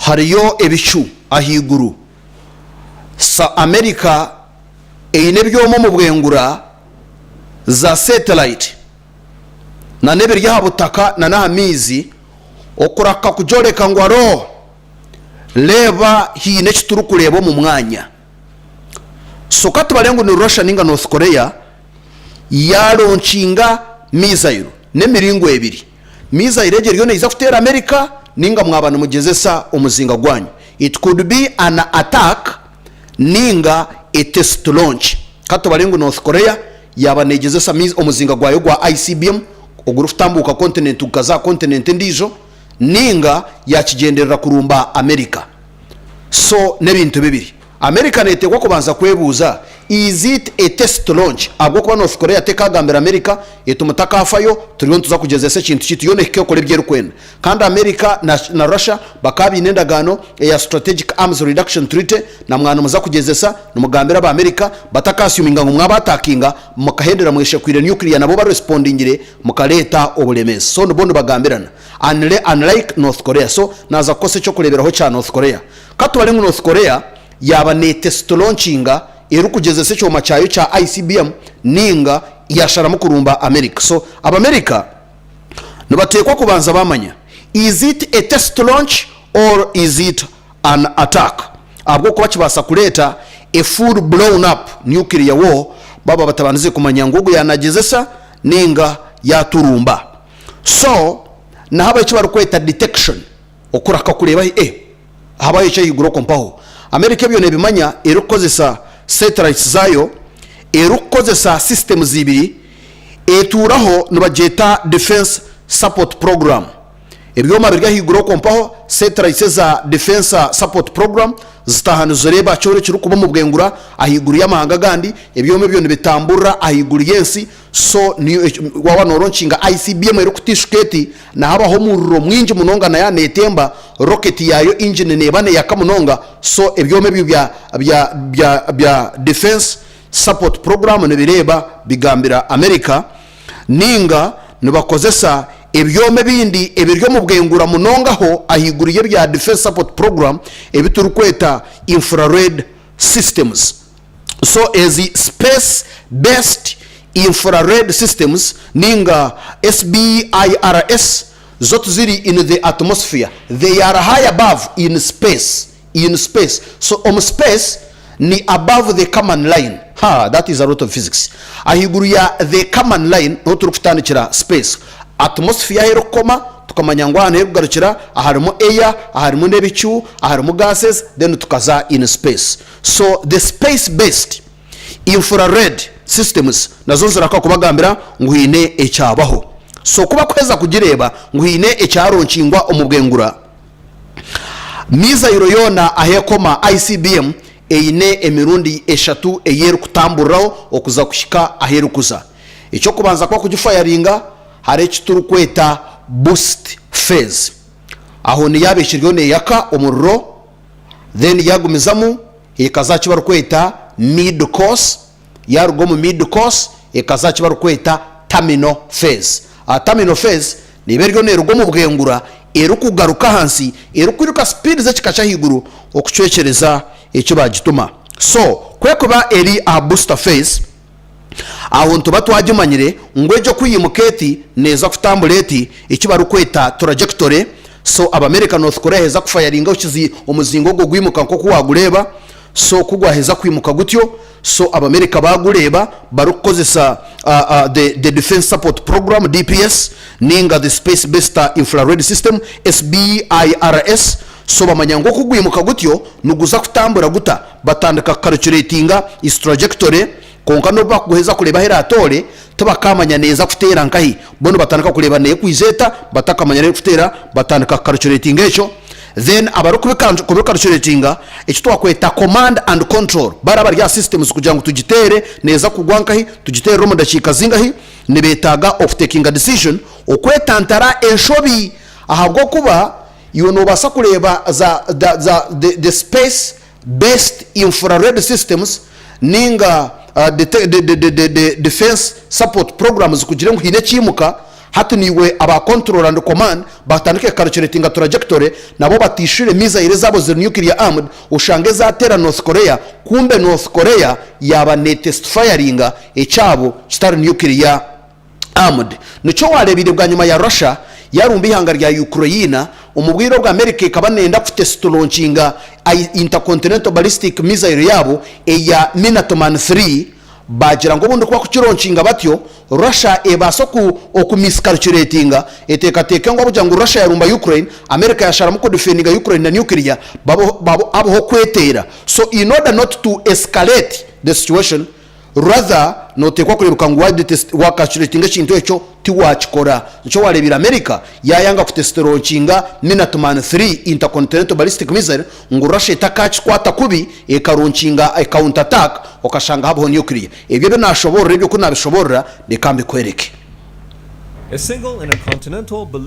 Hariyo ebicu ahaiguru. Sa Amerika eine ebyoma omu bwengura za satellite na n'ebiri aha butaka na n'aha maizi okuraka kugyoreka ngu aroo reeba haine eki turikureeba omu mwanya. So ka tubare ngu ni Russia ninga North Korea yalonkinga missile n'emiringo ebiri. Missile egyo eriyo neija kuteera America ninga mwaba nimugyezesa omuzinga gwanyu. It could be an attack ninga a test launch. Ka tubare ngu North Korea yaaba negyezesa omuzinga gwayo gwa ICBM ogurikutambuuka continent gukaza aha continent endiijo ninga yakigyenderera kurumba America. So n'ebintu bibiri. America neteekwa kubanza kwebuuza, Is it a test launch? Ahabw'okuba North Korea tekagambira America eti mutakafayo turiyo nituza kugyezesa ekintu kyaitu yoona ehike ekore ebi erikwenda. Kandi America na na Russia bakaba baine endagaano eya Strategic Arms Reduction Treaty na mwaba nimuza kugyezesa nimugambira aba America batakaassuminga ngu mwaba attackinga mukahendera mweshekwire nuclear nabo barespondingire mukareeta oburemeezi. So nibo nibagambirana unlike North Korea. So naaza kukozesa eky'okureeberaho kya North Korea. Ka tubare ngu North Korea yaaba neetesitolonkinga erikugyezesa ekyoma kyayo kya ICBM ninga yasharamu kurumba America. So Abamerika nibateekwa kubanza bamanya is it a test launch or is it an attack? Ahabw'okuba kibaasa kureeta a full blown up nuclear war baaba batabandize kumanya ngu ogu yaanagyezesa ninga yaaturumba. So nihabaho eki barikweta detection. Okuraka kureeba ahi eh habaho eky'ahaiguru okwo mpaho. America ebyo nebimanya erikukozesa satellites zaayo, erikukozesa systems ibiri, etuuraho nibagyeta defence support program. Ebyoma biri ahaiguru okwo mpaho, satellites eza defence support program zitaaha nizireeba kyona ekirikuba omu bwengura ahaiguru y'amahanga agandi, ebyoma ebyo nibitamburira ahaiguru y'ensi. So niyo waaba noronkinga ICBM erikutishuka eti nihabaho omuriro mwingi munonga na yaaba netemba rocket yaayo engine neeba neyaka munonga so ebyoma ebyo bya bya bya bya defence support program nibireeba bigambira America ninga nibakozesa ebyoma ebindi ebiri omu bwengura munongaho ahaiguru y'ebya defence support program ebi turikweta infrared systems. So ezi Space Based Infrared Systems ninga SBIRS zo tiziri in the atmosphere, they are high above in space, in space. So omu space ni above the Kármán line, ha that is a lot of physics, ahaiguru ya the Kármán line niho turikutandikira space. Atmosphere ahu erikukoma tukamanya ngu aha niho erikugarukira, aharimu air, aharimu n'ebicu, aharimu gases, then tukaza in space. So the space based infrared systems nazo niziraka kubagambira ngu haine ekyabaho. So kubakuheza kugireeba ngu haine ekyaronkingwa omu bwengura, mizairo yoona ahu ekoma, ICBM, eine emirundi eshatu ei erikutamburiraho okuza kuhika ahu erikuza. Ekyokubanza kuba kugifayaringa hariho eki turikweta boost phase. Aho niyo yaaba ekiriyo neyaka omuriro. Then yagumizamu ekaza aha kibarikweta mid course, yaruga omu mid course ekaza aha kibarikweta terminal phase. Aha terminal phase neeba eriyo neruga omu bwengura erikugaruka ahansi erikwiruka speed z'ekika ky'ahaiguru okucwekyereza eki bagituma. So ku ekuba eri aha booster phase, aho nituba twagimanyire ngu egyo ku yimuka eti neeza kutambura eti, eki barikweta trajectory. So Abamerika North Korea heza kufayaringa omuzinga ogwo gwimuka nk'oku waagureeba. So ku gwaheza kwimuka gutyo, so Abamerika baagureeba barikukozesa the the Defence Support Program, DPS, ninga the Space Based Infrared System, SBIRS, so bamanya ngu oku gwimuka gutyo niguza kutambura guta. Batandika kukarucuretinga its trajectory, kwonka n'obu bakuguheza kureeba ahu eraatoore, tibakaamanya neeza kuteera nkahi. Bo nibatandika kureeba neekwija eta, batakamanya ahu erikuteera, batandika kukarucuretinga ekyo. Then abarikubikarucuretinga, eki twakweta command and control, bari abari aha systems kugira ngu tugiteere, neeza kugwa nkahi, tugiteerere omu dakiika zingahi, nibeetaaga okutekinga decision okwetantara enshobi ahabw'okuba iwe noobaasa kureeba za, za, the, the space Based Infrared Systems ninga the Defence Support Programs kugira ngu haine ekiimuka. Hati naiwe aba control and command batandike kucalculatinga trajectory nabo batiishure missile ezaabo ziri nuclear armed oshange zaateera North Korea kumbe North Korea yaaba netest firinga ekyabo kitari nuclear armed. Nikyo waareebeire bwanyima ya Russia yarumba eihanga rya Ukraine omu bwire obu America ekaba neyenda kutest launcinga intercontinental ballistic missile yaabo eya Minuteman III Baagira ngu obundi ku bakukironkinga batyo, Russia ebaasa oku oku miscalculatinga, eteekateeke ngu ahabw'okugira ngu Russia yarumba Ukraine, America yasharamu kudefendinga Ukraine na nuclear, babe babe habeho okweteera. So in order not to escalate the situation, rather noteekwa kureebeka ngu wa wa calculatinga ekintu ekyo tiwaakikora. Nikyo waareebeire America yaayanga kutesitironkinga Minuteman III intercontinental ballistic missile ngu Russia etakaakikwata kubi ekaronkinga a counter attack okashanga habaho nuclear. Ebyo ebi naashoboorora ebyo ku naabishoboorora reka mbikworeke. A single intercontinental ballistic.